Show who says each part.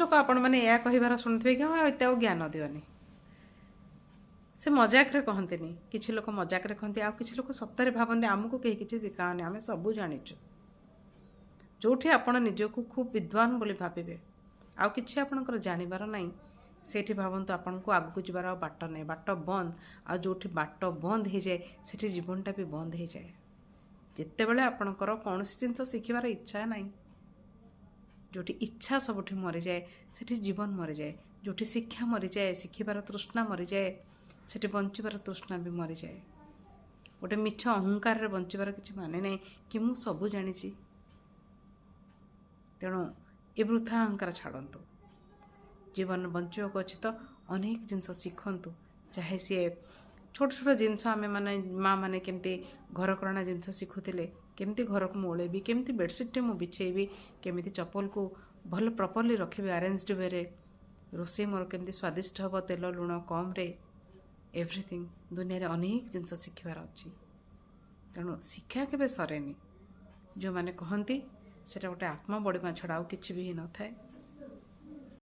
Speaker 1: ଲୋକ ଆପଣମାନେ ଏହା କହିବାର ଶୁଣିଥିବେ କି ହଁ, ଏତେ ଆଉ ଜ୍ଞାନ ଦିଅନି। ସେ ମଜାକରେ କହନ୍ତିନି। କିଛି ଲୋକ ମଜାକରେ କହନ୍ତି, ଆଉ କିଛି ଲୋକ ସତରେ ଭାବନ୍ତି ଆମକୁ କେହି କିଛି ଶିଖାଅନି, ଆମେ ସବୁ ଜାଣିଛୁ। ଯେଉଁଠି ଆପଣ ନିଜକୁ ଖୁବ୍ ବିଦ୍ୱାନ ବୋଲି ଭାବିବେ, ଆଉ କିଛି ଆପଣଙ୍କର ଜାଣିବାର ନାହିଁ, ସେଇଠି ଭାବନ୍ତୁ ଆପଣଙ୍କୁ ଆଗକୁ ଯିବାର ଆଉ ବାଟ ନାହିଁ, ବାଟ ବନ୍ଦ। ଆଉ ଯେଉଁଠି ବାଟ ବନ୍ଦ ହେଇଯାଏ, ସେଠି ଜୀବନଟା ବି ବନ୍ଦ ହେଇଯାଏ। ଯେତେବେଳେ ଆପଣଙ୍କର କୌଣସି ଜିନିଷ ଶିଖିବାର ଇଚ୍ଛା ନାହିଁ, ଯେଉଁଠି ଇଚ୍ଛା ସବୁଠି ମରିଯାଏ, ସେଠି ଜୀବନ ମରିଯାଏ। ଯେଉଁଠି ଶିକ୍ଷା ମରିଯାଏ, ଶିଖିବାର ତୃଷ୍ଣା ମରିଯାଏ, ସେଠି ବଞ୍ଚିବାର ତୃଷ୍ଣା ବି ମରିଯାଏ। ଗୋଟେ ମିଛ ଅହଙ୍କାରରେ ବଞ୍ଚିବାର କିଛି ମାନେ ନାହିଁ କି ମୁଁ ସବୁ ଜାଣିଛି। ତେଣୁ ଏ ବୃଥା ଅହଙ୍କାର ଛାଡ଼ନ୍ତୁ। ଜୀବନ ବଞ୍ଚିବାକୁ ଅଛି ତ ଅନେକ ଜିନିଷ ଶିଖନ୍ତୁ, ଚାହେ ସିଏ ଛୋଟ ଛୋଟ ଜିନିଷ। ଆମେମାନେ ମା ମାନେ କେମିତି ଘରକରଣା ଜିନିଷ ଶିଖୁଥିଲେ, କେମିତି ଘରକୁ ମୁଁ ଓଳେଇବି, କେମିତି ବେଡ଼ସିଟ୍ଟେ ମୁଁ ବିଛେଇବି, କେମିତି ଚପଲକୁ ଭଲ ପ୍ରପରଲି ରଖିବି ଆରେଞ୍ଜଡ ୱେରେ, ରୋଷେଇ ମୋର କେମିତି ସ୍ୱାଦିଷ୍ଟ ହେବ ତେଲ ଲୁଣ କମ୍ରେ, ଏଭ୍ରିଥିଙ୍ଗ। ଦୁନିଆରେ ଅନେକ ଜିନିଷ ଶିଖିବାର ଅଛି। ତେଣୁ ଶିକ୍ଷା କେବେ ସରେନି। ଯେଉଁମାନେ କହନ୍ତି, ସେଇଟା ଗୋଟେ ଆତ୍ମବଡ଼ିମା ଛଡ଼ା ଆଉ କିଛି ବି ହେଇନଥାଏ।